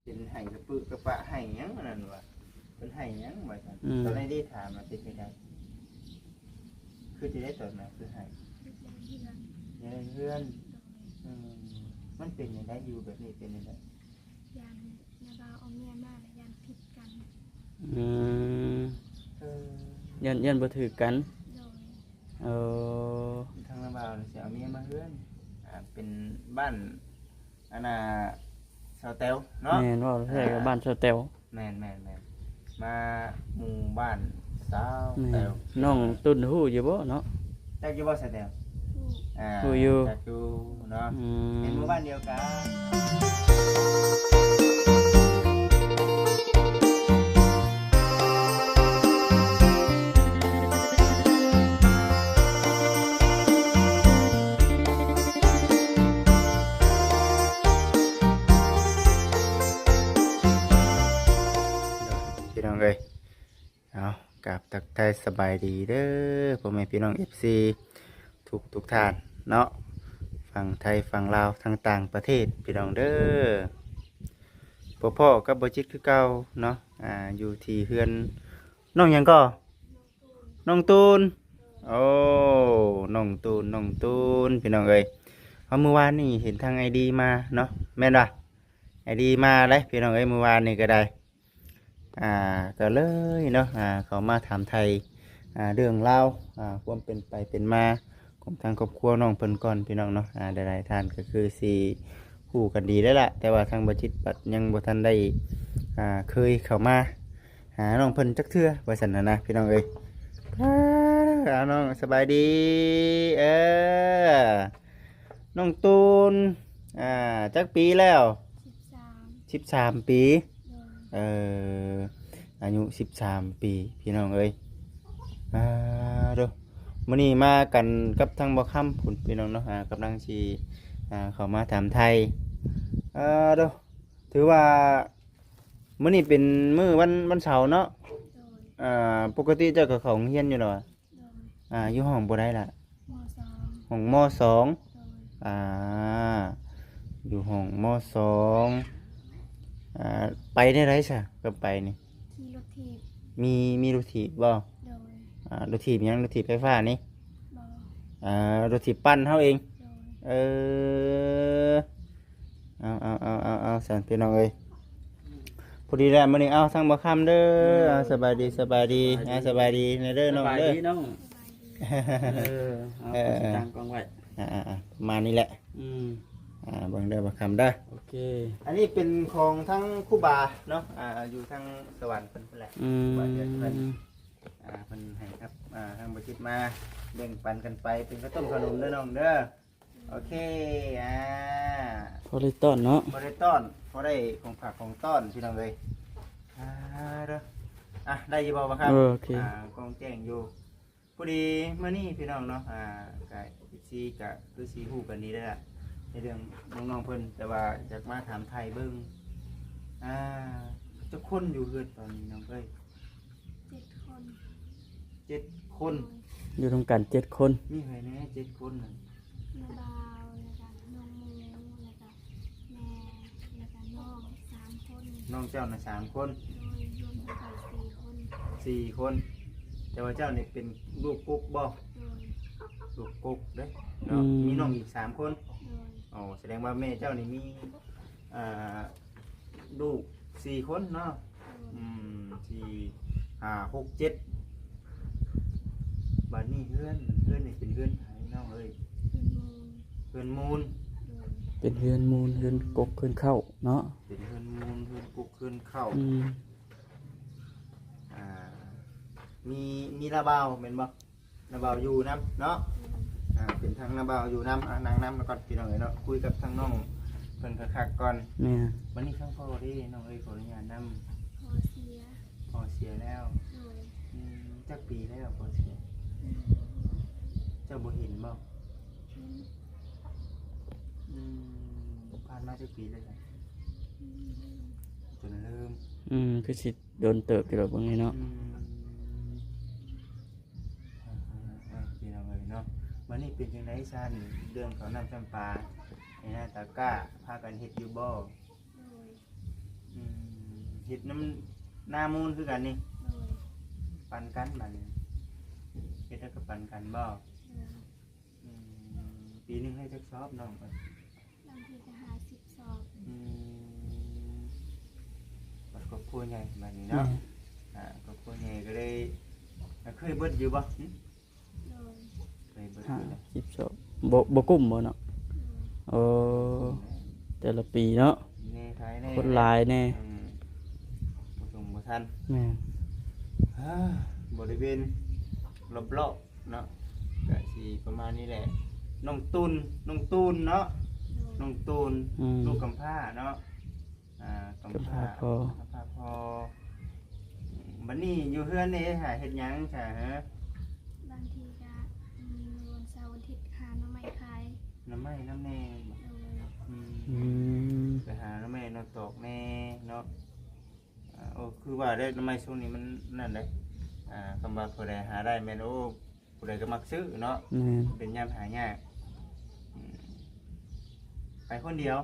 ປັນໄຫ້ກະປຶກະປະ ໄຫ້ຫຍັງອັນນັ້ນວ່າ ເພິ່ນໄຫ້ຫຍັງວ່າຊັ້ນ. ອືມ ຕອນນັ້ນໄດ້ຖາມວ່າເປັນຈັ່ງໃດ ຄືຈະໄດ້ຕອນນັ້ນຄືໄຫ້ ຢາກໄດ້ເຮືອນ. ອືມ ມັນເປັນຈັ່ງໃດ ຢູ່ແບບນີ້ເປັນຈັ່ງໃດ? ຢ້ານນ້າບ່າວເອົາເມຍມາແລ້ວຢ້ານຜິດກັນ. ອືມ ເອີ ຢ້ານ ຢ້ານບໍ່ຖືກກັນ. ໂດຍ. ເອີ ທາງນ້າບ່າວນີ້ຊິເອົາເມຍມາເຮືອນ ອ່າ ເປັນບ້ານ ອັນນ່າ ສາວແຕວເນາະ. ແມ່ນ ເວົ້າແທ້ກໍ ອ່າ ບ້ານສາວແຕວ. ແມ່ນໆໆ ມາໝູ່ບ້ານສາວແຕວ. ແມ່ນ ນ້ອງຕຸນຮູ້ຢູ່ບໍ່ເນາະ? ຈັກຢູ່ບໍ່ສາວແຕວ? ຮູ້ ອ່າ ຮູ້ຢູ່ ຈັກຢູ່ເນາະ. ອືມ ເປັນໝູ່ບ້ານດຽວກັນ. ພີ່ນ້ອງເອີຍ ເອົາ ກາບທັກທາຍສະບາຍດີເດີ ພໍ່ແມ່ພີ່ນ້ອງ ເອັຟຊີ ທຸກໆທ່ານເນາະ ຝັ່ງໄທ ຝັ່ງລາວ ທັງຕ່າງປະເທດ ພີ່ນ້ອງເດີ. ພໍ້ໆກັບບໍ່ຈິດຄືເກົ່າເນາະ ອ່າ ຢູ່ທີ່ເຮືອນ ນ້ອງຫຍັງກໍ? ນ້ອງຕູນ. ໂອ້ ນ້ອງຕູນ ນ້ອງຕູນ ພີ່ນ້ອງເອີຍ. ເອົາ ມື້ວານນີ້ເຫັນທາງອ້າຍດີມາເນາະ ແມ່ນບໍ່? ອ້າຍດີມາເດ້ ພີ່ນ້ອງເອີຍ ມື້ວານນີ້ກໍໄດ້ ອ່າ ກໍເລີຍເນາະ ອ່າ ເຂົ້າມາຖາມໄຖ່ ອ່າ ເລື່ອງລາວ ອ່າ ຄວາມເປັນໄປເປັນມາຂອງທາງຄອບຄົວນ້ອງເພິ່ນກ່ອນ ພີ່ນ້ອງເນາະ. ອ່າ ຫຼາຍໆທ່ານກໍຄືຊິຮູ້ກັນດີແລ້ວລະ ແຕ່ວ່າທາງບໍ່ຈິດບັດຍັງບໍ່ທັນໄດ້ ອ່າ ເຄີຍເຂົ້າມາຫານ້ອງເພິ່ນຈັກເທື່ອ ວ່າຊັ້ນນະ ພີ່ນ້ອງເອີຍ. ເອົາ ນ້ອງສະບາຍດີ ເອີ ນ້ອງຕູນ ອ່າ ຈັກປີແລ້ວ? ສິບສາມ. ສິບສາມປີ. ໂດຍ. ເອີ ອາຍຸສິບສາມປີ ພີ່ນ້ອງເອີຍ. ອ່າ ໂດ ມື້ນີ້ມາກັນກັບທາງບ່າວຄຳພຸ້ນ ພີ່ນ້ອງເນາະ ອ່າ ກຳລັງຊິ ອ່າ ເຂົ້າມາຖາມໄຖ່. ອ່າ ໂດ ຖືວ່າມື້ນີ້ເປັນມື້ວັນ ວັນເສົາເນາະ. ໂດຍ. ອ່າ ປົກກະຕິເຈົ້າກໍເຂົ້າໂຮງຮຽນຢູ່ເນາະ? ໂດຍ. ອ່າ ຢູ່ຫ້ອງບໍ່ໄດ້ລະ? ມໍສອງ. ຫ້ອງ ມໍສອງ. ໂດຍ. ອ່າ ຢູ່ຫ້ອງ ມໍສອງ. ອ່າ ໄປແນວໃດຊະ ກໍໄປນີ້? ຂີ່ລົດຖີບ. ມີ ມີລົດຖີບບໍ່? ໂດຍ. ອ່າ ລົດຖີບຫຍັງ? ລົດຖີບໄຟຟ້ານີ້? ບໍ່. ອ່າ ລົດຖີບປັ່ນເຮົາເອງ? ໂດຍ. ເອີ ເອົາ ເອົາ ເອົາ ເອົາ ເອົາ ຊັ້ນ ພີ່ນ້ອງເອີຍ ພໍດີແລ້ວມື້ນີ້. ເອົາ ທາງບ່າວຄຳເດີ ເອີ ເອົາ ສະບາຍດີ ສະບາຍດີ ສະບາຍດີ ອ່າ ສະບາຍດີແດ່ເດີນ້ອງເດີ ສະບາຍດີນ້ອງ. ເອີ ເອົາ ເອີ ເອົາ ຕັ້ງກ້ອງໄວ້ ອ່າໆໆ ປະມານນີ້ແຫຼະ. ອືມ ອ່າ ເບິ່ງເດີບ່າວຄຳເດີ ໂອເຄ. ອັນນີ້ເປັນຂອງທາງຄູບາເນາະ ອ່າ ຢູ່ທາງສະຫວັນເພິ່ນພຸ້ນແຫຼະ. ອືມ ຄູບາເຮືອນເພິ່ນ ອ່າ ເພິ່ນໃຫ້ກັບ ອ່າ ທາງບໍ່ຈິດມາແບ່ງປັນກັນໄປ ເປັນເຂົ້າຕົ້ມເຂົ້າໜົມເດີນ້ອງເດີ. ໂອເຄ ອ່າ ພໍໄດ້ຕ້ອນເນາະ ພໍໄດ້ຕ້ອນ ພໍໄດ້ຂອງຝາກຂອງຕ້ອນ ພີ່ນ້ອງເອີຍ. ອ່າ ເດີ ອ່ະ ໄດ້ຢູ່ບໍ່ບ່າວຄຳ? ເອີ ໂອເຄ ອ່າ ກ້ອງແຈ້ງຢູ່. ພໍດີມື້ນີ້ ພີ່ນ້ອງເນາະ ອ່າ ກະ ເອັຟຊີ ກະຄືຊິຮູ້ກັນດີແລ້ວລະ ໃນເລື່ອງນ້ອງໆເພິ່ນ ແຕ່ວ່າຢາກມາຖາມໄຖ່ເບິ່ງ ອ່າ ຈັກຄົນຢູ່ເຮືອນຕອນນີ້ນ້ອງເອີຍ? ເຈັດຄົນ. ເຈັດຄົນ. ໂດຍ. ຢູ່ນຳກັນເຈັດຄົນ. ມີໃຜແດ່ເຈັດຄົນນັ້ນ? ນ້າບ່າວ ແລ້ວກະນ້ອງໝູ ແລ້ວກະແມ່ ແລ້ວກະນ້ອງສາມຄົນ. ນ້ອງເຈົ້ານະສາມຄົນ. ໂດຍ. ລວມທັງເບິດສີ່ຄົນ. ສີ່ຄົນ. ແຕ່ວ່າເຈົ້ານີ້ເປັນລູກກົກບໍ່? ໂດຍ. ລູກກົກເດ້ເນາະ. ອືມ. ມີນ້ອງອີກສາມຄົນ. ໂດຍ. ອໍ ສະແດງວ່າແມ່ເຈົ້ານີ້ມີ ອ່າ ລູກສີ່ຄົນເນາະ. ໂດຍ. ອືມ ສີ່ ຫ້າ ຫົກ ເຈັດ. ບາດນີ້ເຮືອນ ເຮືອນນີ້ເປັນເຮືອນໃຜນ້ອງເອີຍ? ເຮືອນມູນ. ເຮືອນມູນ. ໂດຍ. ເປັນເຮືອນມູນ ເຮືອນກົກເຮືອນເຄົ້າເນາະ. ເປັນເຮືອນມູນ ເຮືອນກົກເຮືອນເຄົ້າ. ອືມ. ອ່າ ມີ ມີນ້າບ່າວແມ່ນບໍ່? ນ້າບ່າວຢູ່ນຳເນາະ. ອືມ. ອ່າ ເປັນທາງນ້າບ່າວຢູ່ນຳ ອ່າ ນັ່ງນຳກ່ອນ ພີ່ນ້ອງເອີຍເນາະ ຄຸຍກັບທາງນ້ອງເພິ່ນຄັກໆກ່ອນ. ແມ່ນ. ບັດນີ້ທາງພໍ່ເດ້ນ້ອງເອີຍ ຂໍອະນຸຍາດນຳ. ພໍ່ເສຍ. ພໍ່ເສຍແລ້ວ. ໂດຍ. ອືມ ຈັກປີແລ້ວພໍ່ເສຍ? ອືມ. ເຈົ້າບໍ່ເຫັນບໍ່? ອືມ. ອືມ ຜ່ານມາຈັກປີແລ້ວ? ອືມ. ຈົນລືມ. ອືມ ຄືຊິ ໂດນເຕີບຢູ່ດອກເບິ່ງນີ້ເນາະ. ອືມ ອ່າ ພີ່ນ້ອງເອີຍເນາະ ບັດນີ້ເປັນຈັ່ງໃດຊັ້ນ ເລື່ອງເຂົ້ານ້ຳຊ້ຳປາ ໄຮ່ນາຕາກ້າ ພາກັນເຮັດຢູ່ບໍ່? ໂດຍ. ອື ເຮັດນຳນາມູນຄືກັນນີ້? ໂດຍ. ປັນກັນບາດນີ້ ເຮັດແລ້ວກໍປັນກັນບໍ່? ໂດຍ. ອືມ ປີໜຶ່ງໃຫ້ຈັກຊອບນ້ອງເອີຍ? ບາງທີກໍຫ້າສິບຊອບ. ອືມ ບັດຄອບຄົວໃຫຍ່ບາດນີ້ເນາະ. ແມ່ນ. ອ່າ ຄອບຄົວໃຫຍ່ກໍເລີຍ ເຄີຍເບິດຢູ່ບໍ່? ໂດຍ. ເຄີຍເບິດຢູ່ແຫຼະ ຫ້າສິບຊອບ. ບໍ່ ບໍ່ກຸ້ມບໍ່ເນາະ? ໂດຍ. ໂອ້ ແຕ່ລະປີເນາະ ແດ່ ຂາຍແດ່ ຄົນຫຼາຍແດ່. ອືມ ບໍ່ສົ່ງບໍ່ທັນ. ແມ່ນ. ອ່າ ບໍລິເວນລອບໆ ເນາະ ກະຊິປະມານນີ້ແຫຼະ. ນ້ອງຕຸນ ນ້ອງຕູນເນາະ. ໂດຍ. ນ້ອງຕູນ ອືມ ລູກກຳພ້າເນາະ. ອ່າ ກຳ ກຳພ້າ ພ້າພໍ່ ກຳພ້າພໍ່. ບັດນີ້ຢູ່ເຮືອນນີ້ຫາເຮັດຫຍັງຊະ? ບາງທີກະມີມື້ວັນເສົາວັນອາທິດຫາໜໍ່ໄມ້ຂາຍ. ໜໍ່ໄມ້ນຳແດ່. ໂດຍ. ອືມ ອືມ ໄປຫາໜໍ່ໄມ້ໜໍ່ຕອກແດ່ເນາະ. ອ່າ ໂອ້ ຄືວ່າເດ້ ໜໍ່ໄມ້ຊ່ວງນີ້ມັນນັ້ນເດ້. ອ່າ ຄຳວ່າຜູ້ໃດຫາໄດ້ແມ່ນ ໂອ້ ຜູ້ໃດກໍມັກຊື້ເນາະ. ແມ່ນ. ເປັນຍາມຫາຍາກ. ອືມ ໄປຄົນດຽວ?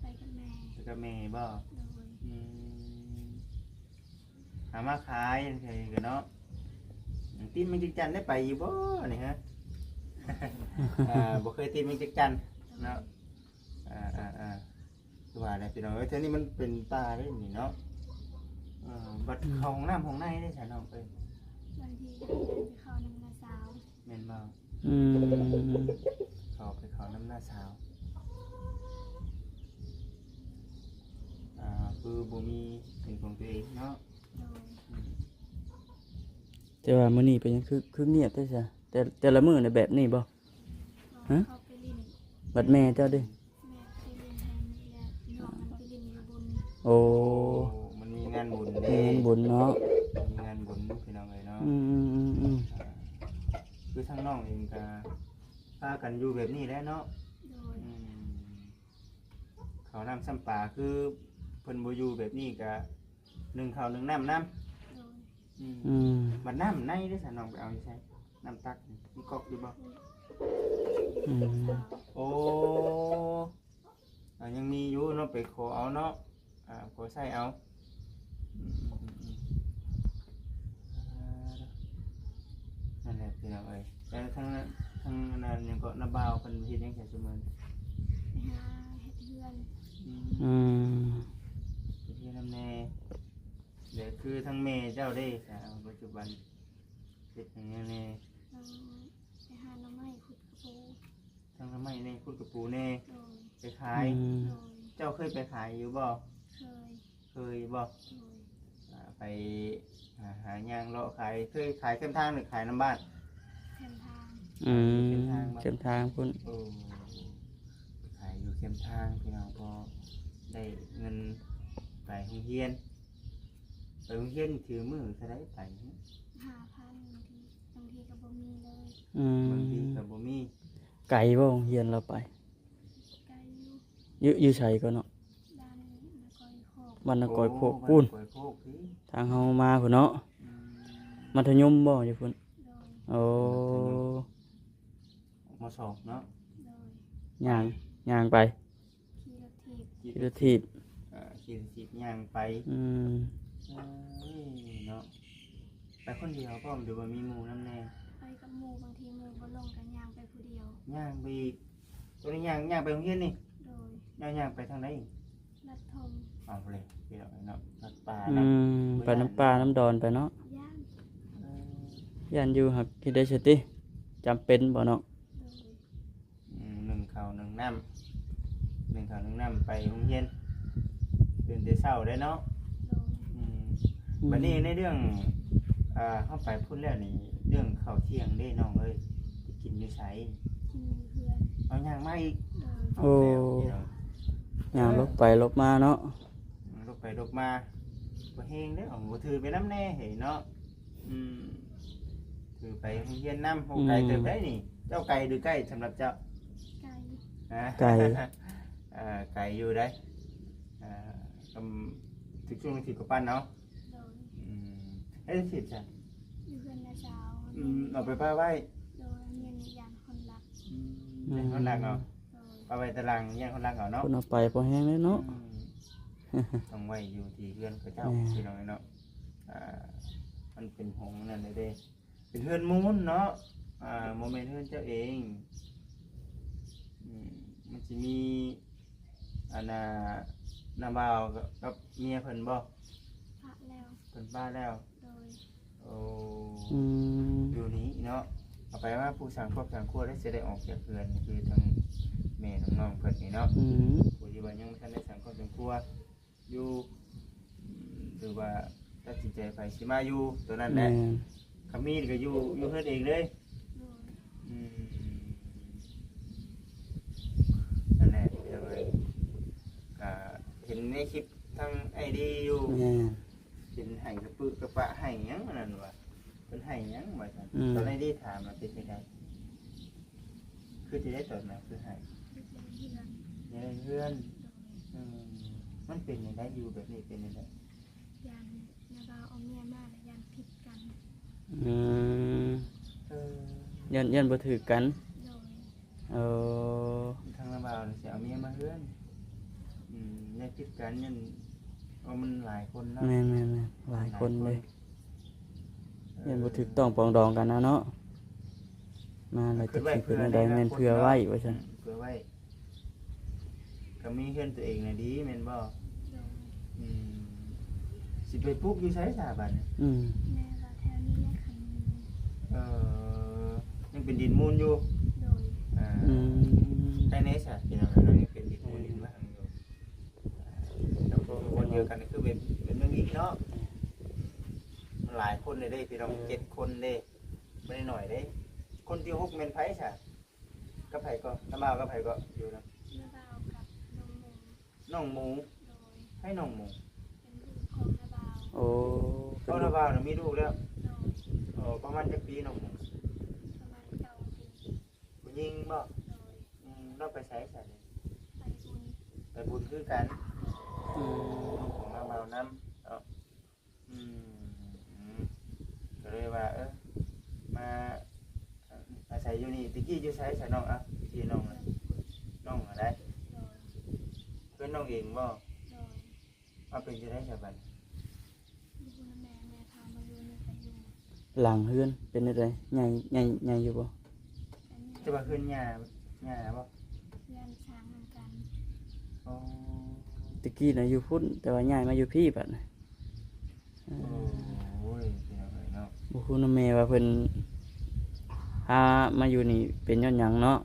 ໄປກັບແມ່. ໄປກັບແມ່ບໍ່? ໂດຍ. ອືມ ຫາມາຂາຍຈັ່ງຊີ້ກໍເນາະ. ອືມ ຕີນແມງຈັກຈັນໄດ້ໄປຢູ່ບໍ່ນີ້ຮະ? ອ່າ ບໍ່ເຄີຍຕີນແມງຈັກຈັນເນາະ. ໂດຍ. ອ່າໆໆ ຄືວ່າແຫຼະພີ່ນ້ອງເອີຍ ແຖວນີ້ມັນເປັນປ່າເດ້ນີ້ເນາະ. ເອີ ບັດ ອືມ ເຂົ້າຫ້ອງນ້ຳຫ້ອງໃນເດ້ຊະນ້ອງເອີຍ? ບາງທີກໍໄປເຂົ້ານຳນ້າສາວ. ແມ່ນບໍ່? ອືມ ເຂົ້າ ໄປເຂົ້ານຳນ້າສາວ. ອ່າ ຄືບໍ່ມີເປັນຂອງຕົວເອງເນາະ. ໂດຍ. ອືມ ແຕ່ວ່າມື້ນີ້ເປັນຫຍັງຄື ຄືງຽບແທ້ຊະ? ແຕ່ ແຕ່ລະມື້ນະແບບນີ້ບໍ່? ຮະ? ເຂົາໄປຫຼິ້ນ. ບັດແມ່ເຈົ້າເດ້? ແມ່ໄປຫຼິ້ນແຖວນີ້ແຫຼະ ນ້ອງມັນໄປຫຼິ້ນຢູ່ບຸນ. ໂອ້ ໂອ້ ມັນມີງານບຸນເດ້. ມີງານບຸນເນາະ. ມີງານບຸນພີ່ນ້ອງເອີຍເນາະ. ອືມໆໆໆ ອ່າ ຄືທາງນ້ອງເອງກະພາກັນຢູ່ແບບນີ້ແຫຼະເນາະ. ໂດຍ. ອືມ ເຂົ້ານ້ຳຊ້ຳປາ ຄືເພິ່ນບໍ່ຢູ່ແບບນີ້ກະ ໜຶ້ງເຂົ້າໜຶ້ງນ້ຳນຳ. ໂດຍ. ອືມ ອືມ ບັດນ້ຳໃນເດ້ຊະ ນ້ອງໄປເອົາຢູ່ໃສ? ນ້ຳຕັກນີ້ມີກອກຢູ່ບໍ່? ອືມ ໂອ້ ອ່າ ຍັງມີຢູ່ເນາະ ໄປຂໍເອົາເນາະ. ອ່າ ຂໍໃຊ້ເອົາ. ອືມ ອືມ ອືມ ອ່າ ນັ້ນແຫຼະພີ່ນ້ອງເອີຍ. ແລ້ວທາງ ທາງອັນນັ້ນຫຍັງເກາະ ນ້າບ່າວເພິ່ນເຮັດຫຍັງໃສ່ຊຸມື້ນີ້? ໄປຫາເຮັດເຮືອນ. ອືມ ອືມ ເຮັດເຮືອນນຳແດ່. ແລ້ວຄືທາງແມ່ເຈົ້າເດ້ຊະ ປັດຈຸບັນເຮັດຫຍັງແດ່? ເອີ ໄປຫາໜໍ່ໄມ້ ຂຸດກະປູ. ທັງໜໍ່ໄມ້ແດ່ ຂຸດກະປູແດ່. ໂດຍ. ໄປຂາຍ. ອືມ ໂດຍ. ເຈົ້າເຄີຍໄປຂາຍຢູ່ບໍ່? ເຄີຍ. ເຄີຍບໍ່? ໂດຍ. ອ່າ ໄປຫາ ຫາຍ່າງເລາະຂາຍ. ເຄີຍຂາຍແຄມທາງ ຫຼື ຂາຍນຳບ້ານ? ແຄມທາງ. ອືມ ແຄມທາງບໍ່? ແຄມທາງພຸ້ນ. ໂອ້ ຂາຍຢູ່ແຄມທາງພີ່ນ້ອງ ພໍໄດ້ເງິນໄປໂຮງຮຽນ. ໄປໂຮງຮຽນຖືມື້ເທົ່າໃດໄປ? ຫ້າພັນ ບາງທີ ບາງທີກໍບໍ່ມີເລີຍ. ອືມ ບາງທີກໍບໍ່ມີ. ໄກບໍ່ໂຮງຮຽນລາວໄປ? ໄກຢູ່. ຢູ່ ຢູ່ໃສກໍເນາະ? ບ້ານນາກອຍໂຄກ. ບ້ານນາກອຍໂຄກ. ໂອ້ ພຸ້ນ ບ້ານນາກອຍໂຄກພີ້ ທາງເຮົາມາພຸ້ນເນາະ. ອືມ ມັດທະຍົມບໍ່ຢູ່ພຸ້ນ? ໂດຍ. ໂອ້ ມັດທະຍົມ ມໍສອງເນາະ. ໂດຍ. ຍ່າງ ຍ່າງໄປ? ຂີ່ລົດຖີບ. ຂີ່ລົດຖີບ. ເອີ ຂີ່ລົດຖີບຍ່າງໄປ. ອືມ ເອີຍເນາະ. ໄປຄົນດຽວບໍ່ ຫຼືວ່າມີໝູ່ນຳແດ່? ໄປກັບໝູ່ ບາງທີໝູ່ບໍ່ລົງກໍຍ່າງໄປຜູ້ດຽວ. ຍ່າງໄປອີກ. ຕົວນີ້ຍ່າງ ຍ່າງໄປໂຮງຮຽນນີ້? ໂດຍ. ຍ່າງ ຍ່າງໄປທາງໃດ? ລັດທົ່ງ. ເອົາເລີຍພີ່ນ້ອງເນາະ ລັດປ່າ. ອືມ ນຳ ໄປນຳປ່ານຳດອນໄປເນາະ. ຢ້ານ. ເອີ ຢ້ານຢູ່ ຫາກເຮັດໄດ້ຊັ້ນຕິ ຈຳເປັນບໍ່ເນາະ? ໂດຍ. ອືມ ໜຶ້ງເຂົ້າໜຶ້ງນ້ຳ ໜຶ້ງເຂົ້າໜຶ້ງນ້ຳໄປໂຮງຮຽນ ຕື່ນແຕ່ເຊົ້າເດ້ເນາະ. ໂດຍ. ອືມ ອືມ ບັດນີ້ໃນເລື່ອງ ອ່າ ເຮົາໄປພຸ້ນແລ້ວນີ້ ເລື່ອງເຂົ້າທ່ຽງເດ້ນ້ອງເອີຍ ໄປກິນຢູ່ໃສ? ກິນຢູ່ເຮືອນ. ເອົາຍ່າງມາອີກ. ໂດຍ. ໂອ້ ຍ່າງຫຼົບໄປຫຼົບມາເນາະ. ຫຼົບໄປຫຼົບມາ ບໍ່ແຮງເດ້ ເອົາມືຖືໄປນຳແດ່ເຮີ້ຍເນາະ. ອືມ ຖືໄປໂຮງຮຽນນຳ. ໂອ້ ອືມ ໄກເຕີບໄດ໋ນີ້. ເຈົ້າໄກຫຼືໃກ້ສຳລັບເຈົ້າ? ໄກ. ຮະ? ໄກ. ເອີ ໄກຢູ່ໄດ໋. ເອີ ກຳ ຖືກຊ່ວງຖືກກະປັ່ນເອົາ. ໂດຍ. ອືມ ເຮັດອາຊີບຊັ້ນ? ຢູ່ເຮືອນນ້າສາວ. ອືມ ເອົາໄປປະໄວ້. ໂດຍ. ແມ່ນ ຢ້ານຄົນລັກ. ອືມ ຢ້ານຄົນລັກເອົາ. ໂດຍ. ປະໄວ້ຕາຫຼັງ ຢ້ານຄົນລັກເອົາເນາະ. ເພິ່ນເອົາໄປພໍແຮງເລີຍເນາະ. ອືມ ຕ້ອງໄວ້ຢູ່ທີ່ເຮືອນເຂົາເຈົ້າ ແມ່ນ ພີ່ນ້ອງເອີຍເນາະ. ອ່າ ມັນເປັນຫ້ອງນັ້ນເດ້ ເປັນເຮືອນມູນເນາະ ອ່າ ບໍ່ແມ່ນເຮືອນເຈົ້າເອງ. ອືມ ມັນຊິມີ ອັນນ່າ ນ້າບ່າວກັບເມຍເພິ່ນບໍ່? ປະແລ້ວ ເພິ່ນປະແລ້ວ. ໂດຍ. ໂອ້ ອືມ ຢູ່ນີ້ເນາະ ເອົາໄປວ່າຜູ້ສ້າງຄອບສ້າງຄົວໄດ້ ຊິໄດ້ອອກຈາກເຮືອນ ຄືທາງແມ່ນ້ອງໆເພິ່ນນີ້ເນາະ. ອືມ ຜູ້ທີ່ວ່າຍັງບໍ່ທັນໄດ້ສ້າງຄອບສ້າງຄົວ ຢູ່ ອືມ ຫຼືວ່າຕັດສິນໃຈໃຜຊິມາຢູ່ຕົວນັ້ນແຫຼະ. ແມ່ນ ຄັນມີກໍຢູ່ ຢູ່ເຮືອນເອງເລີຍ. ໂດຍ. ອືມ ນັ້ນແຫຼະ ເອີຍ ກໍເຫັນໃນຄລິບທາງໄອດີຢູ່. ແມ່ນ ເຫັນໄຫ້ກະປຶກະປະ ໄຫ້ຫຍັງອັນນັ້ນວ່າ ເພິ່ນໄຫ້ຫຍັງວ່າຊັ້ນ. ອືມ ຕອນໄອດີຖາມວ່າເປັນຈັ່ງໃດ? ຄືຊິໄດ້ຕອນນັ້ນຄືໄຫ້ ເຮັດເຮືອນ ເຮັດເຮືອນ. ໂດຍ. ອືມ ມັນເປັນຈັ່ງໃດ ຢູ່ແບບນີ້ເປັນຈັ່ງໃດ? ຢ້ານນ້າບ່າວເອົາເມຍມາແລ້ວຢ້ານຜິດກັນ. ອືມ ເອີ ຢ້ານ ຢ້ານບໍ່ຖືກກັນ. ໂດຍ. ເອີ ທາງນ້າບ່າວນີ້ຊິເອົາເມຍມາເຮືອນ. ອືມ ຢ້ານຜິດກັນ ຢ້ານ ເພາະມັນຫຼາຍຄົນເນາະ. ແມ່ນໆໆ ຫຼາຍຄົນເດ້. ເອີ ຢ້ານບໍ່ຖືກຕ້ອງປອງດອງກັນນະເນາະ. ມາແລ້ວຈັກຊິເປັນແນວໃດ ແມ່ນເພື່ອໄວ້ວ່າຊັ້ນ. ອືມ ເພື່ອໄວ້ ກໍມີເຮືອນຕົວເອງນະດີແມ່ນບໍ່? ໂດຍ. ອືມ ຊິໄປປູກຢູ່ໃສຊະບາດນີ້? ອືມ ແມ່ວ່າແຖວນີ້ແຫຼະ ຄັນມີ. ເອີ ຍັງເປັນດິນມູນຢູ່. ໂດຍ. ອ່າ ອືມ ໃນໃນຊະ ພີ່ນ້ອງເອີຍ ຍັງເປັນດິນມູນ ອືມ ດິນວ່າງຢູ່. ແລ້ວກໍບ່ອນດຽວກັນຄືເປັນ ເປັນເມືອງອີກເນາະ. ມັນຫຼາຍຄົນເດ້ພີ່ນ້ອງ ເອີ ເຈັດຄົນເດ້ ບໍ່ໄດ້ໜ້ອຍເດ້. ຄົນທີຫົກແມ່ນໃຜຊະ? ກັບໃຜກໍ? ນ້າບ່າວກັບໃຜກໍ? ຢູ່ນຳ ນ້າບ່າວກັບນ້ອງໝູ. ນ້ອງໝູ? ໂດຍ. ໃຜນ້ອງໝູ? ເປັນລູກຂອງນ້າບ່າວ. ໂອ້ ເປັນລູກ ນ້າບ່າວນະມີລູກແລ້ວ? ໂດຍ. ໂອ້ ປະມານຈັກປີນ້ອງໝູ? ປະມານເກົ້າປີ. ຜູ້ຍິງບໍ່? ໂດຍ. ອືມ ລາວໄປໃສຊະນີ້? ໄປບຸນ. ໄປບຸນຄືກັນ. ອືມ ຂອງລາວມານຳເນາະ. ອືມ ກໍເລີຍວ່າ ເອີ ມາອາໄສຢູ່ນີ້. ແຕ່ກີ້ຢູ່ໃສຊະນ້ອງ? ເອົ້າ ແຕ່ກີ້ນ້ອງ ນ້ອງຫັ້ນໃດ? ໂດຍ. ເປັນນ້ອງເອງບໍ່? ໂດຍ. ເອົາ ເປັນຈັ່ງໃດຊະບັດນີ້? ຢູ່ນຳແມ່ ແມ່ພາມາຢູ່ ແມ່ກໍຢູ່. ຫຼັງເຮືອນເປັນຈັ່ງໃດ? ໃຫຍ່ ໃຫຍ່ ໃຫຍ່ຢູ່ບໍ່? ແຕ່ວ່າເຮືອນຍ່າ ຍ່າບໍ່? ເຮືອນສ້າງນຳກັນ. ອໍ ແຕ່ກີ້ນະຢູ່ພຸ້ນ ແຕ່ວ່າຍ້າຍມາຢູ່ພີ້ບັດນີ້. ໂອ້ຍ ພີ່ນ້ອງເອີຍເນາະ ບໍ່ຮູ້ນຳແມ່ວ່າເພິ່ນພາມາຢູ່ນີ້ເປັນຍ້ອນຫຍັງເນາະ.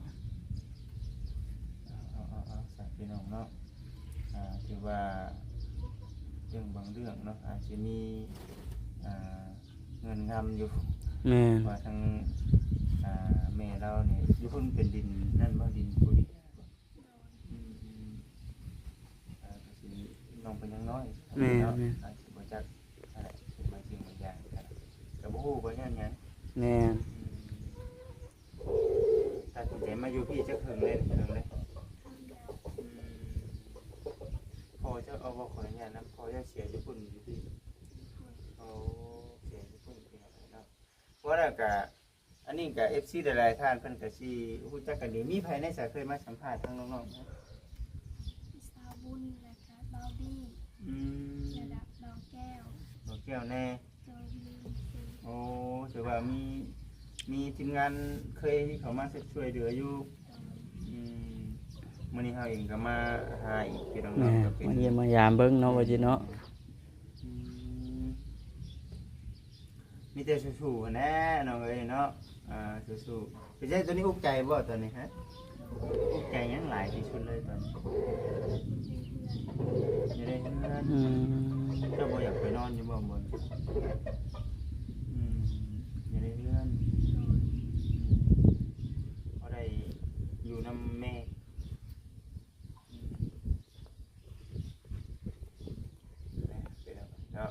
ເອົາ ເອົາ ເອົາ ເອົາ ສາ ພີ່ນ້ອງເນາະ ອ່າ ຖືວ່າເລື່ອງບາງເລື່ອງເນາະ ອາດຊິມີ ອ່າ ເງື່ອນງຳຢູ່. ແມ່ນ ວ່າທາງ ອ່າ ແມ່ລາວນີ້ຢູ່ພຸ້ນເປັນດິນນັ້ນບໍ່? ດິນປູລິ. ອືມ ອືມ ເອີ ກໍຊິນ້ອງເພິ່ນຍັງນ້ອຍ. ແມ່ນ ເນາະ ແມ່ນ ອາດຊິບໍ່ຈັກຫັ້ນແຫຼະ ບາງສິ່ງບາງຢ່າງກໍບໍ່ຮູ້ວ່າຍ້ອນຫຍັງ. ແມ່ນ ອືມ ຕັດສິນໃຈມາຢູ່ພີ້ຈັກເຖິງເລີຍ ເຖິງເລີຍ. ອືມ ພໍ່ເຈົ້າ ເອົາ ຂໍອະນຸຍາດນຳ ພໍ່ເຈົ້າເສຍຢູ່ພຸ້ນຢູ່ພີ້? ໂອ້ ເສຍຢູ່ພຸ້ນ ພີ່ນ້ອງເອີຍເນາະ. ເພາະວ່ານັ້ນກະ ອັນນີ້ກະເອັຟຊີຫຼາຍໆທ່ານເພິ່ນກະຊິຮູ້ຈັກກັນດີ. ມີໃຜແດ່ຊະເຄີຍມາສຳພາດທາງນ້ອງໆ? ສາວບຸນ ແລ້ວກະບ່າວບີ. ອືມ ແລ້ວກະບ່າວແກ້ວ. ບ່າວແກ້ວແດ່. ໂດຍ ລືມຊື່. ໂອ້ ຖືວ່າມີ ມີທີມງານເຄີຍເຂົ້າມາຊ່ວຍເຫຼືອຢູ່. ໂດຍ. ອືມ ມື້ນີ້ເຮົາເອງກໍມາຫາອີກ ພີ່ນ້ອງເນາະ ແມ່ນ ກໍເປັນ ມາຢ້ຽມມາຢາມເບິ່ງເນາະ ວ່າຊິເນາະ. ອືມ ມີແຕ່ສູ້ໆຫັ້ນແຫຼະນ້ອງເອີຍເນາະ. ອ່າ ສູ້ໆ. ເປັນຈັ່ງໃດ ຕອນນີ້ອຸກໃຈບໍ່ຕອນນີ້? ຮະ ອຸກໃຈຫຍັງຫຼາຍທີ່ສຸດເລີຍຕອນນີ້? ຢູ່ໃນເຮືອນ. ອືມ ເຈົ້າບໍ່ຢາກໄປນອນຢູ່ບໍ່? ບໍ່. ອືມ ຢູ່ໃນເຮືອນ. ອືມ ພໍໄດ້ຢູ່ນຳແມ່. ອືມ ເນາະ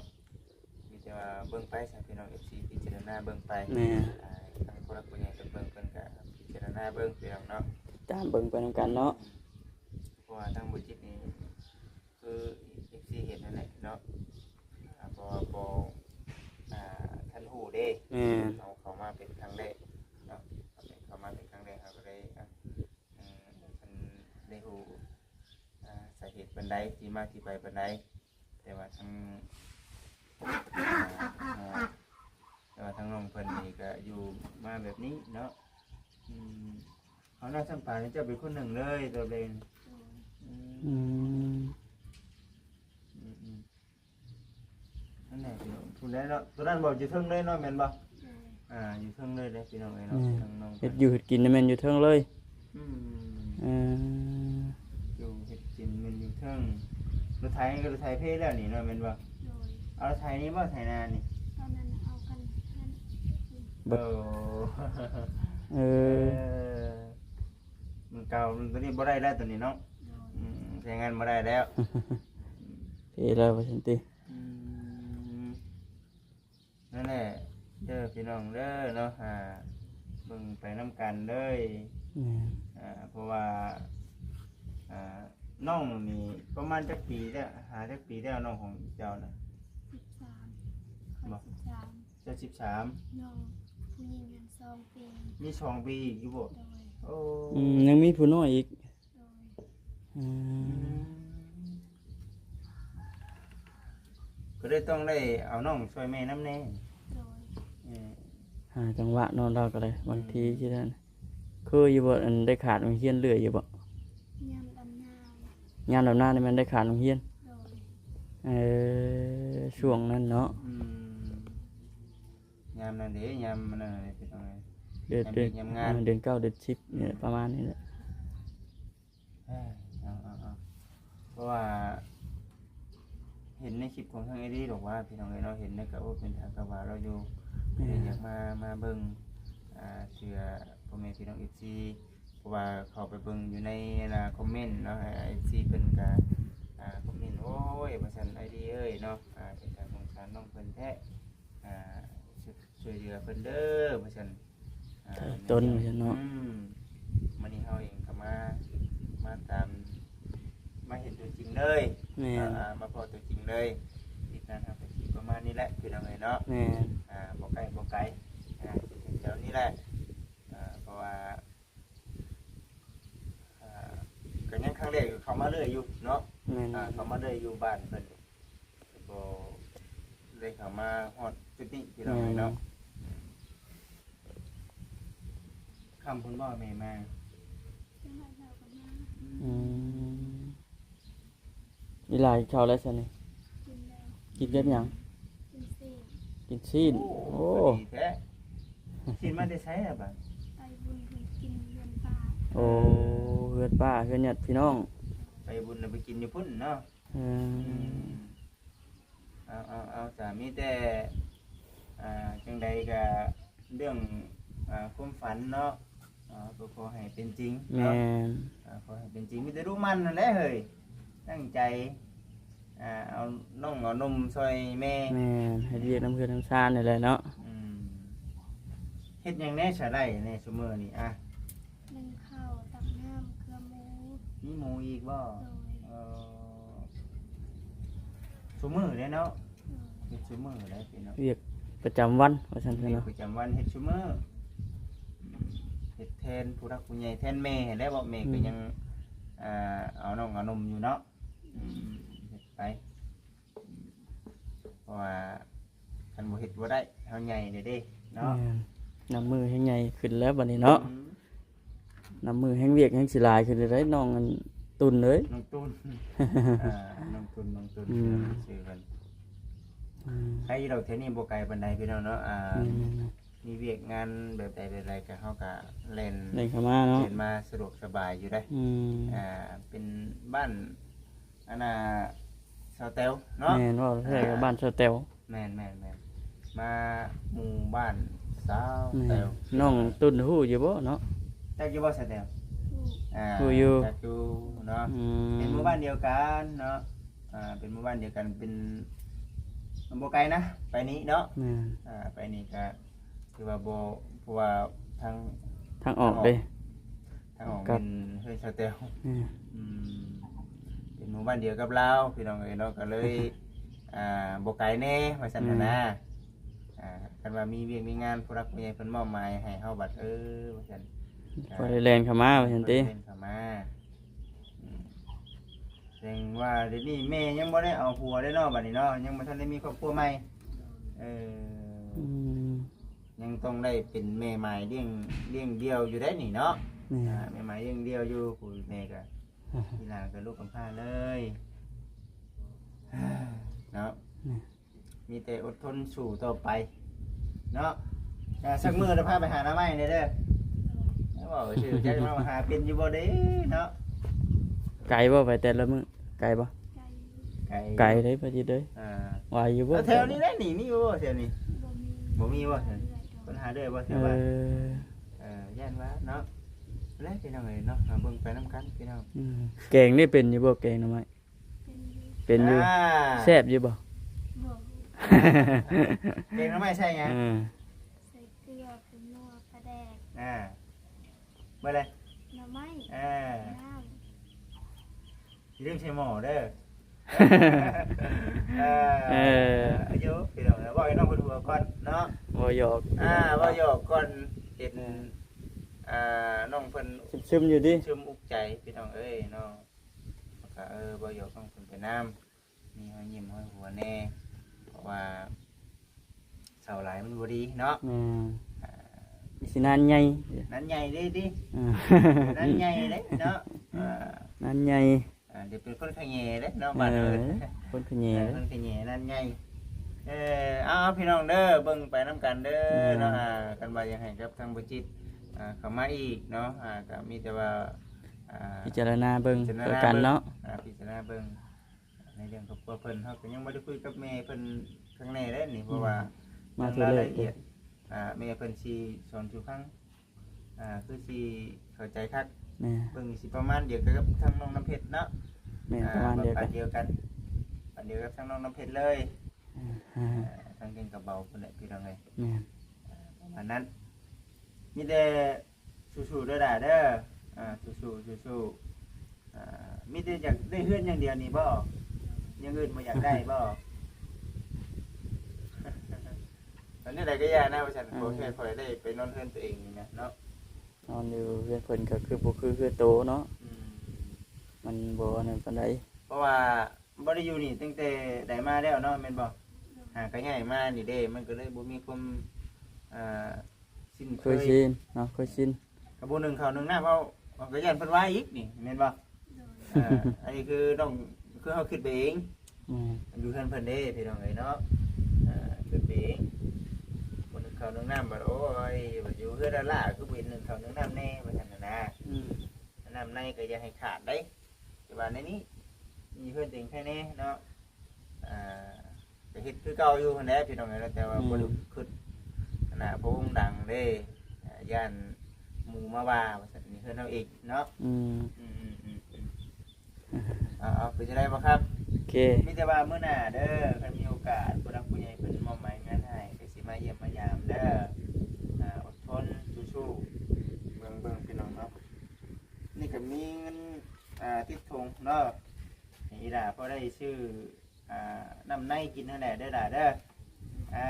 ມີແຕ່ວ່າເບິ່ງໄປຊະ ພີ່ນ້ອງເອັຟຊີ ພິຈາລະນາເບິ່ງໄປ. ແມ່ນ ອ່າ ທາງຜູ້ຫຼັກຜູ້ໃຫຍ່ເພິ່ນເບິ່ງ ເພິ່ນກະພິຈາລະນາເບິ່ງ ພີ່ນ້ອງເນາະ ຕາມເບິ່ງໄປນຳກັນເນາະ. ອືມ ເພາະວ່າທາງບໍ່ຈິດນີ້ຄືເອັຟຊີເຫັນນັ້ນແຫຼະເນາະ ອ່າ ເພາະວ່າບໍ່ ອ່າ ທັນຮູ້ເດ້. ແມ່ນ ເຮົາເຂົ້າມາເປັນຄັ້ງແລກເນາະ ເຂົ້າມາເປັນຄັ້ງແລກ ເຮົາກໍໄດ້ ອ່າ ເອີ ເພິ່ນໄດ້ຮູ້ ອ່າ ສາເຫດປັ ໃດ ທີ່ມາທີ່ໄປປານໃດ ແຕ່ວ່າທາງ ອ່າ ແຕ່ວ່າທາງນ້ອງເພິ່ນນີ້ກໍຢູ່ມາແບບນີ້ເນາະ. ອືມ ເອົາ ນ້ອງຊຳປານີ້ເຈົ້າເປັນຄົນໜຶ້ງເລີຍ ໂຕເລງ. ອືມ ອືມ ອືມ ອືມ ນັ້ນແຫຼະພີ່ນ້ອງ ຜູ້ໃດເນາະ ໂຕນັ້ນບໍ່ ຢູ່ເທິງເລີຍເນາະ ແມ່ນບໍ່? ໂດຍ ອ່າ ຢູ່ເທິງເລີຍເດ້ພີ່ນ້ອງເອີຍເນາະ. ອືມ ທາງນ້ອງ ເຮັດຢູ່ເຮັດກິນນີ້ແມ່ນຢູ່ເທິງເລີຍ. ອືມ ເອີ ຢູ່ເຮັດກິນແມ່ນຢູ່ເທິງ. ລົດໄຖກໍລົດໄຖເພແລ້ວນີ້ເນາະ ແມ່ນບໍ່? ໂດຍ ເອົາໄຖນີ້ບໍ່ ໄຖນານີ້? ຕອນນັ້ນເອົາກັນນັ້ນ ເອີ ເອີ ມັນເກົ່າ ມັນ ຕົວນີ້ບໍ່ໄດ້ແລ້ວ ຕົວນີ້ເນາະ. ໂດຍ ອືມ ໃຊ້ງານບໍ່ໄດ້ແລ້ວ. ເພແລ້ວວ່າຊັ້ນຕິ. ອືມ ນັ້ນແຫຼະເດີພີ່ນ້ອງເດີເນາະ ອ່າ ເບິ່ງໄປນຳກັນເລີຍ. ແມ່ນ ອ່າ ເພາະວ່າ ອ່າ ນ້ອງນີ້ປະມານຈັກປີແລ້ວ ຫາຈັກປີແລ້ວ ນ້ອງຂອງເຈົ້ານະ? ສິບສາມ ຂ້ອຍສິບສາມ. ເຈົ້າສິບສາມ ນ້ອງຜູ້ຍິງຫັ້ນສອງປີ. ມີສອງປີອີກຢູ່ບໍ່? ໂດຍ ໂອ້ ອືມ ຍັງມີຜູ້ນ້ອຍອີກ. ໂດຍ ອືມ ອືມ ກໍເລີຍຕ້ອງໄດ້ເອົານ້ອງຊ່ວຍແມ່ນຳແດ່. ໂດຍ ເອີ ຫາຈັງຫວະເນາະ ລາວກໍໄດ້ ບາງທີ ອືມ ຊິນັ້ນ ຄືຢູ່ບໍ່ ອັນໄດ້ຂາດໂຮງຮຽນເລື້ອຍຢູ່ບໍ່? ຍາມດຳນາ ຍາມດຳນານີ້ແມ່ນໄດ້ຂາດໂຮງຮຽນ. ໂດຍ ເອີ ຊ່ວງນັ້ນເນາະ. ອືມ ຍາມນັ້ນເດ້ ຍາມມັນນັ້ນເດ້ ເປັນຈັ່ງໃດ ເດືອນ ຍາມວຽກຍາມງານ ເດືອນເກົ້າ ເດືອນສິບ ອືມ ນີ້ແຫຼະ ປະມານນີ້ແຫຼະ. ເອີ ເອົາ ເອົາ ເອົາ ເພາະວ່າເຫັນໃນຄລິບຂອງທາງເອດີດອກວ່າ ພີ່ນ້ອງເອີຍເນາະ ເຫັນແລ້ວກໍ ໂອ້ ເປັນຕາກະຫວາລາວຢູ່. ແມ່ນ ກໍເລີຍຢາກມາ ມາເບິ່ງ ອ່າ ເທື່ອພໍ່ແມ່ພີ່ນ້ອງເອັຟຊີ ເພາະວ່າເຂົ້າໄປເບິ່ງຢູ່ໃນ ອັນນ່າ ຄອມເມັນເນາະ ເອັຟຊີເພິ່ນກໍ ອ່າ ຄອມເມັນ ໂອ້ຍ ວ່າຊັ້ນ ເອດີເອີຍເນາະ ອ່າ ເປັນຕາສົງສານນ້ອງເພິ່ນແທ້ ອ່າ ຊ່ວຍເຫຼືອເພິ່ນເດີ ວ່າຊັ້ນ. ອ່າ ໃຈຕົນ ວ່າຊັ້ນເນາະ. ອືມ ມື້ນີ້ເຮົາເອງກໍມາ ມາຕາມ ມາເຫັນຕົວຈິງເລີຍ. ແມ່ນ ອ່າ ມາພໍ້ຕົວຈິງເລີຍ. ຄລິບນັ້ນເຮົາກໍຊິປະມານນີ້ແຫຼະ ພີ່ນ້ອງເອີຍເນາະ. ແມ່ນ ອ່າ ບໍ່ໄກ ບໍ່ໄກ ອ່າ ແຖວນີ້ແຫຼະ. ອ່າ ເພາະວ່າ ອ່າ ກໍຍັງຄັ້ງແລກ ເຂົ້າມາເລື້ອຍຢູ່ເນາະ. ແມ່ນ ອ່າ ເຂົ້າມາເລື້ອຍຢູ່ບ້ານເພິ່ນ ບໍ່ໄດ້ເຂົ້າມາຮອດຈຸດນີ້ ພີ່ນ້ອງເອີຍເນາະ. ແມ່ນ ຄ່ຳພຸ້ນບໍ່ແມ່ມາ? ອືມ ອີຫຼ້າກິນເຂົ້າແລ້ວຊັ້ນນີ້? ກິນແລ້ວ. ກິນກັບຫຍັງ? ກິນຊີ້ນ. ກິນຊີ້ນ. ໂອ້ ໂອ້ ດີແທ້. ຊີ້ນມາແຕ່ໃສລະບາດ? ໄປບຸນເພິ່ນກິນເຮືອນປ້າ. ໂອ້ ເຮືອນປ້າ ເຮືອນຍາດພີ່ນ້ອງ. ໄປບຸນລະໄປກິນຢູ່ພຸ້ນເນາະ. ອືມ ອືມ ເອົາ ເອົາ ເອົາ ສາ ມີແຕ່ ອ່າ ຈັ່ງໃດກະເລື່ອງ ອ່າ ຄວາມຝັນເນາະ ອ່າ ກໍຂໍໃຫ້ເປັນຈິງເນາະ. ແມ່ນ ອ່າ ຂໍໃຫ້ເປັນຈິງ. ມີແຕ່ດຸໝັ່ນຫັ້ນແຫຼະເຮີ້ຍ ຕັ້ງໃຈ ອ່າ ເອົານ້ອງເອົານົມຊ່ອຍແມ່. ແມ່ນ ເຮັດວຽກນຳເຮືອນນຳຊານນີ້ແຫຼະເນາະ. ອືມ ເຮັດຫຍັງແດ່ສະໄດ້ແດ່ຊຸມື້ນີ້? ອ່າ ໜຶ້ງເຂົ້າ ຕັກນ້ຳ ເກືອໝູ. ມີໝູອີກບໍ່? ໂດຍ ເອີ ຊຸມື້ເດ້ເນາະ. ໂດຍ ເຮັດຊຸມື້ເດ້ພີ່ນ້ອງ ວຽກປະຈຳວັນວ່າຊັ້ນເນາະ. ວຽກປະຈຳວັນເຮັດຊຸມື້ ເຮັດແທນຜູ້ຫຼັກຜູ້ໃຫຍ່ ແທນແມ່ຫັ້ນແຫຼະ. ເພາະແມ່ກໍຍັງ ອືມ ເອົານ້ອງເອົານົມຢູ່ເນາະ. ອືມ ເຮັດໄປ ເພາະວ່າຄັນບໍ່ເຮັດບໍ່ໄດ້ ເຮົາໃຫຍ່ແລ້ວເດ້ເນາະ. ແມ່ນ ນັບມື້ແຮ່ງໃຫຍ່ຂຶ້ນແລ້ວບັດນີ້ເນາະ. ອືມ ນັບມື້ແຮ່ງວຽກແຮ່ງຊິຫຼາຍຂຶ້ນເດ້ນ້ອງອັນຕຸນເອີຍ. ນ້ອງຕຸນ ອ່າ ນ້ອງຕຸນ ນ້ອງຕຸນ ອືມ ຊື່ເພິ່ນ. ອືມ ໄກຢູ່ດອກ ແຖວນີ້ບໍ່ໄກປານໃດພີ່ນ້ອງເນາະ. ອ່າ ແມ່ນໆໆ ມີວຽກງານແບບໃດແບບໃດກໍເຮົາກໍແລ່ນ ແລ່ນເຂົ້າມາເນາະ ແລ່ນມາສະດວກສະບາຍຢູ່ເດ້. ອືມ ອ່າ ເປັນບ້ານ ອັນນ່າ ສາວແຕວເນາະ. ແມ່ນ ເວົ້າແທ້ກໍ ອ່າ ບ້ານສາວແຕວ. ແມ່ນໆໆ ມາໝູ່ບ້ານສາວແຕວ. ແມ່ນ ນ້ອງຕຸນຮູ້ຢູ່ບໍ່ເນາະ? ຈັກຢູ່ບໍ່ສາວແຕວ? ຮູ້ ອ່າ ຮູ້ຢູ່ ຈັກຢູ່ເນາະ. ອືມ ເປັນໝູ່ບ້ານດຽວກັນເນາະ. ອ່າ ເປັນໝູ່ບ້ານດຽວກັນ ເປັນ ມັນບໍ່ໄກນະ ໄປນີ້ເນາະ. ແມ່ນ ອ່າ ໄປນີ້ກໍ ຄືວ່າບໍ່ ເພາະວ່າທາງ ທາງອອກເດ້ ທາງອອກ ທາງອອກແມ່ນເຮືອນສາວແຕວ. ອືມ ອືມ ເປັນໝູ່ບ້ານດຽວກັບລາວພີ່ນ້ອງເອີຍເນາະ ກໍເລີຍ ອ່າ ບໍ່ໄກແດ່ວ່າຊັ້ນຫັ້ນນະ. ອືມ ອ່າ ຄັນວ່າມີວຽກມີງານ ຜູ້ຫຼັກຜູ້ໃຫຍ່ເພິ່ນມອບໝາຍໃຫ້ເຮົາບັດ ເອີ ວ່າຊັ້ນ ກໍໄດ້ແລ່ນເຂົ້າມາວ່າຊັ້ນຕິ ແລ່ນເຂົ້າມາ. ອືມ ແສດງວ່າດຽວນີ້ແມ່ຍັງບໍ່ໄດ້ເອົາຜົວເດ້ເນາະ ບັດນີ້ເນາະ ຍັງບໍ່ທັນໄດ້ມີຄອບຄົວໃໝ່. ເອີ ອືມ ຍັງຕ້ອງໄດ້ເປັນແມ່ໝ້າຍລ້ຽງ ລ້ຽງດ່ຽວຢູ່ໄດ໋ນີ້ເນາະ. ແມ່ນ ອ່າ ແມ່ໝ້າຍລ້ຽງດ່ຽວຢູ່ ຜູ້ແມ່ກໍ ທີ່ຫຼານກໍລູກກຳພ້າເລີຍເນາະ. ແມ່ນ ມີແຕ່ອົດທົນສູ້ຕໍ່ໄປເນາະ. ອ່າ ສັກມື້ລະພາໄປຫາໜໍ່ໄມ້ແດ່ເດີ. ເວົ້າຊື່ ຈັກມາຫາເປັນຢູ່ບໍ່ເດ້ເນາະ. ໄກບໍ່ໄປແຕ່ລະມື້? ໄກບໍ່? ໄກ ໄກເດ້ ປະຈິດເດີ. ອ່າ ໄວຢູ່ບໍ່? ແຖວນີ້ແຫຼະນີ້ ມີຢູ່ບໍ່ແຖວນີ້? ບໍ່ມີ ບໍ່ມີບໍ່ແຖວນີ້? ເພິ່ນຫາເລື້ອຍບໍ່ແຖວບ້ານ? ເອີ ເອີ ຢ້ານວ່າເນາະ. ແລ້ວພີ່ນ້ອງເອີຍເນາະ ມາເບິ່ງໄປນຳກັນພີ່ນ້ອງ. ອືມ ແກງນີ້ເປັນຢູ່ບໍ່ ແກງໜໍ່ໄມ້? ເປັນຢູ່ ເປັນຢູ່. ອ່າ ແຊບຢູ່ບໍ່? ບໍ່ ແກງໜໍ່ໄມ້ໃສ່ຫຍັງ? ເອີ ໃສ່ເກືອ ຜົງນົວ ປາແດກ. ອ່າ ເບິດເລີຍ ໜໍ່ໄມ້. ເອີ ນ້ຳ ຢ່າລືມໃສ່ໝໍ້ເດີ. ເອີ ເອີ ຢູ່ພີ່ນ້ອງ ເວົ້າໃຫ້ນ້ອງເພິ່ນຫົວກ່ອນເນາະ. ເວົ້າຫຍອກ ອ່າ ເວົ້າຫຍອກກ່ອນ ເຫັນ ເອີ ອ່າ ນ້ອງເພິ່ນຊຶມໆຢູ່ຕິ ຊຶມອຸກໃຈພີ່ນ້ອງເອີຍເນາະ. ແລ້ວກໍ ເອີ ເວົ້າຫຍອກນ້ອງເພິ່ນໄປນຳ ມີຮອຍຍິ້ມຮອຍຫົວແດ່ ເພາະວ່າເຊົາຫຼາຍມັນບໍ່ດີເນາະ. ແມ່ນ ອ່າ ຊິນານໃຫຍ່ ນານໃຫຍ່ເດ້ຕິ. ເອີ ນານໃຫຍ່ເດ້ເນາະ. ອ່າ ນານໃຫຍ່ ອ່າ ດຽວເປັນຄົນຂະແຫຍເດ້ເນາະ ເອີ ບ້ານເຮົາ ຄົນຂະແຫຍ ເອີ ຄົນຂະແຫຍນານໃຫຍ່. ເອີ ເອົາ ເອົາ ພີ່ນ້ອງເດີ ເບິ່ງໄປນຳກັນເດີເນາະ. ແມ່ນ ອ່າ ຄັນວ່າຢາກໃຫ້ກັບທາງບໍ່ຈິດ ອ່າ ເຂົ້າມາອີກເນາະ ອ່າ ກໍມີແຕ່ວ່າ ອ່າ ພິຈາລະນາເບິ່ງ ພິຈາລະນາ ຄືກັນເນາະ ເບິ່ງ ອ່າ ພິຈາລະນາເບິ່ງ ໃນເລື່ອງຄອບຄົວເພິ່ນ ເຮົາກໍຍັງບໍ່ໄດ້ຄຸຍກັບແມ່ເພິ່ນຂ້າງໃນເດ້ນີ້ ເພາະວ່າ ອືມ ມາເທື່ອແລກ ລາຍລະອຽດ ອ່າ ແມ່ເພິ່ນຊິສອນສູ່ຟັງ ອ່າ ຄືຊິເຂົ້າໃຈຄັກ. ແມ່ນ ເບິ່ງຊິປະມານດຽວກັນກັບທາງນ້ອງນ້ຳເພັດເນາະ. ແມ່ນ ອ່າ ປະມານດຽວກັນ ປານດຽວກັນ ປານດຽວກັບທາງນ້ອງນ້ຳເພັດເລີຍ. ອືມ ອ່າ ທາງເທິງກະເບົາພຸ້ນແຫຼະ ພີ່ນ້ອງເອີຍ. ແມ່ນ ອ່າ ປະມານນັ້ນ ມີແຕ່ ສູ້ໆເດີຫຼ້າເດີ. ອ່າ ສູ້ໆ ສູ້ໆ. ອ່າ ມີແຕ່ຢາກໄດ້ເຮືອນຢ່າງດຽວນີ້ບໍ່? ຢ່າງອື່ນບໍ່ຢາກໄດ້ບໍ່? ອັນນີ້ໃດກໍຢ່ານະ ວ່າຊັ້ນ. ເອີ ຂໍແຄ່ຂ້ອຍໄດ້ໄປນອນເຮືອນຕົວເອງນີ້ນະເນາະ. ນອນຢູ່ເຮືອນເພິ່ນກໍຄືບໍ່ຄືເຮືອນໂຕເນາະ. ອືມ ມັນບໍ່ອັນນັ້ນປານໃດ ເພາະວ່າບໍ່ໄດ້ຢູ່ນີ້ຕັ້ງແຕ່ໃດມາແລ້ວເນາະ ແມ່ນບໍ່? ຫາກໍຍ້າຍມານີ້ເດ້ ມັນກໍເລີຍບໍ່ມີຄວາມ ອ່າ ຊິນເຄີຍ ເຄີຍຊິນເນາະ ເຄີຍຊິນ. ກໍບໍ່ໜຶ້ງເຂົ້າໜຶ້ງນ້ຳ ເຮົາ ເຮົາກໍຢ້ານເພິ່ນວ່າອີກນີ້ ແມ່ນບໍ່? ໂດຍ ເອີ ອັນນີ້ຄືນ້ອງ ຄືເຮົາຄິດໄປເອງ. ແມ່ນ ຢູ່ເຮືອນເພິ່ນເດ້ ພີ່ນ້ອງເອີຍເນາະ. ເອີ ຄິດໄປເອງ ບໍ່ໜຶ້ງເຂົ້າໜຶ້ງນ້ຳ ບັດ ໂອ້ຍ ບັດຢູ່ເຮືອນຫຼ້າໆ ຄືບໍ່ເຫັນໜຶ້ງເຂົ້າໜຶ້ງນ້ຳແດ່ ວ່າຊັ້ນນະ. ອືມ ນ້ຳໃນກໍຢ່າໃຫ້ຂາດເດ້ ແຕ່ວ່າໃນນີ້ມີເຮືອນຕົວເອງໃຄແດ່ເນາະ. ອ່າ ກໍເຮັດຄືເກົ່າຢູ່ຫັ້ນແຫຼະ ພີ່ນ້ອງເອີຍເນາະ ແຕ່ວ່າ ອືມ ບໍ່ໄດ້ຄິດ ອັນນ່າ ພະວົງດັງເດ້ ຢ້ານໝູ່ມາວ່າ ວ່າຊັ້ນ ນີ້ເຮືອນເຮົາເອງເນາະ. ອືມ ອືມໆໆໆ. ເອົາໆ ເປັນຈັ່ງໃດບໍ່ຄັບ? ໂອເຄ ມີແຕ່ວ່າມື້ໜ້າເດີ ຄັນມີໂອກາດ ຜູ້ຫຼັກຜູ້ໃຫຍ່ເພິ່ນມອບໝາຍງານໃຫ້ ກໍຊິມາຢ້ຽມມາຢາມເດີ. ອ່າ ອົດທົນ ສູ້ໆ ເບິ່ງໆ ພີ່ນ້ອງເນາະ. ນີ້ກໍມີເງິນ ອ່າ ຕິດຖົງເນາະ ໃຫ້ອີ່ຫຼ້າພໍໄດ້ຊື້ ອ່າ ນ້ຳໃນກິນຫັ້ນແຫຼະເດີຫຼ້າເດີ. ອ່າ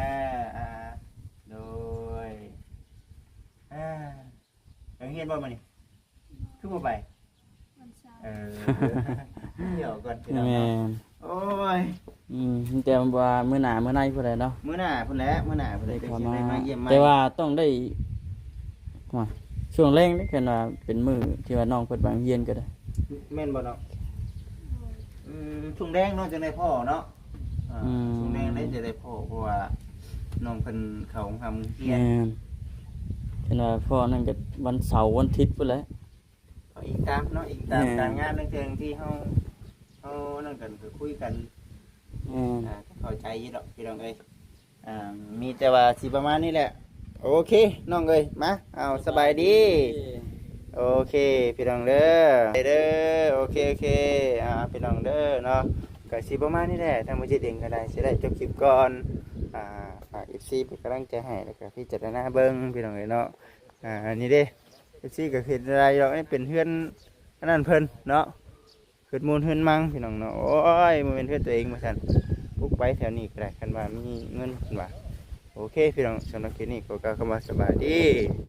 ອ່າ ໂດຍ ອ່າ ໄປໂຮງຮຽນບໍ່ມື້ນີ້? ຄືບໍ່ໄປ? ວັນເສົາ. ເອີ ດຽວກ່ອນພີ່ນ້ອງເນາະ. ແມ່ນ ໂອ້ຍ ອືມ ມີແຕ່ວ່າມື້ໜ້າມື້ໃນພຸ້ນແຫຼະເນາະ ມື້ໜ້າພຸ້ນແຫຼະ ມື້ໜ້າພຸ້ນແຫຼະ ໄດ້ເຂົ້າມາ ໄດ້ມາຢ້ຽມມາ. ແຕ່ວ່າຕ້ອງໄດ້ ວ່າຊ່ວງແລງນີ້ ຄັນວ່າເປັນມື້ທີ່ວ່ານ້ອງເພິ່ນໄປໂຮງຮຽນກໍໄດ້. ແມ່ນບໍ່ນ້ອງ? ອືມ ຊ່ວງແລງເນາະ ຈັ່ງໄດ້ພໍ້ເນາະ. ອ່າ ອືມ ຊ່ວງແລງເດ້ ຈັ່ງໄດ້ພໍ້ ເພາະວ່ານ້ອງເພິ່ນເຂົ້າໂຮງຮຽນ. ແມ່ນ ຄັນວ່າພໍ້ນັ້ນກໍວັນເສົາວັນທິດພຸ້ນແຫຼະ. ເອົາ ອີງຕາມເນາະ ອີງຕາມ ແມ່ນ ການງານ ລາງເທື່ອທີ່ເຮົາ ເຮົານັ້ນກັນ ກໍຄຸຍກັນ. ແມ່ນ ອ່າ ກໍເຂົ້າໃຈຢູ່ດອກ ພີ່ນ້ອງເອີຍ. ອ່າ ມີແຕ່ວ່າຊິປະມານນີ້ແຫຼະ. ໂອເຄ ນ້ອງເອີຍ ມາ ເອົາ ສະບາຍດີ. ໂອເຄ ພີ່ນ້ອງເດີ ເດີ ໂອເຄ ໂອເຄ ອ່າ ພີ່ນ້ອງເດີເນາະ ກໍຊິປະມານນີ້ແຫຼະ. ທາງບໍ່ຈິດເອງກໍໄດ້ ຊິໄດ້ຈົບຄລິບກ່ອນ. ອ່າ ຝາກເອັຟຊີເປັນກຳລັງໃຈໃຫ້ ແລ້ວກໍພິຈາລະນາເບິ່ງ ພີ່ນ້ອງເອີຍເນາະ. ອ່າ ອັນນີ້ເດ້ ເອັຟຊີກໍເຮັດໄດ້ດອກ ນີ້ເປັນເຮືອນອັນນັ້ນເພິ່ນເນາະ. ເຮືອນມູນເຮືອນມັງ ພີ່ນ້ອງເນາະ. ໂອ້ຍ ບໍ່ແມ່ນເຮືອນຕົວເອງວ່າຊັ້ນ ປຸກໄປແຖວນີ້ກໍໄດ້ ຄັນວ່າມີເງິນເພິ່ນວ່າ. ໂອເຄ ພີ່ນ້ອງ ສຳລັບຄລິບນີ້ກໍກ່າວຄຳວ່າສະບາຍດີ.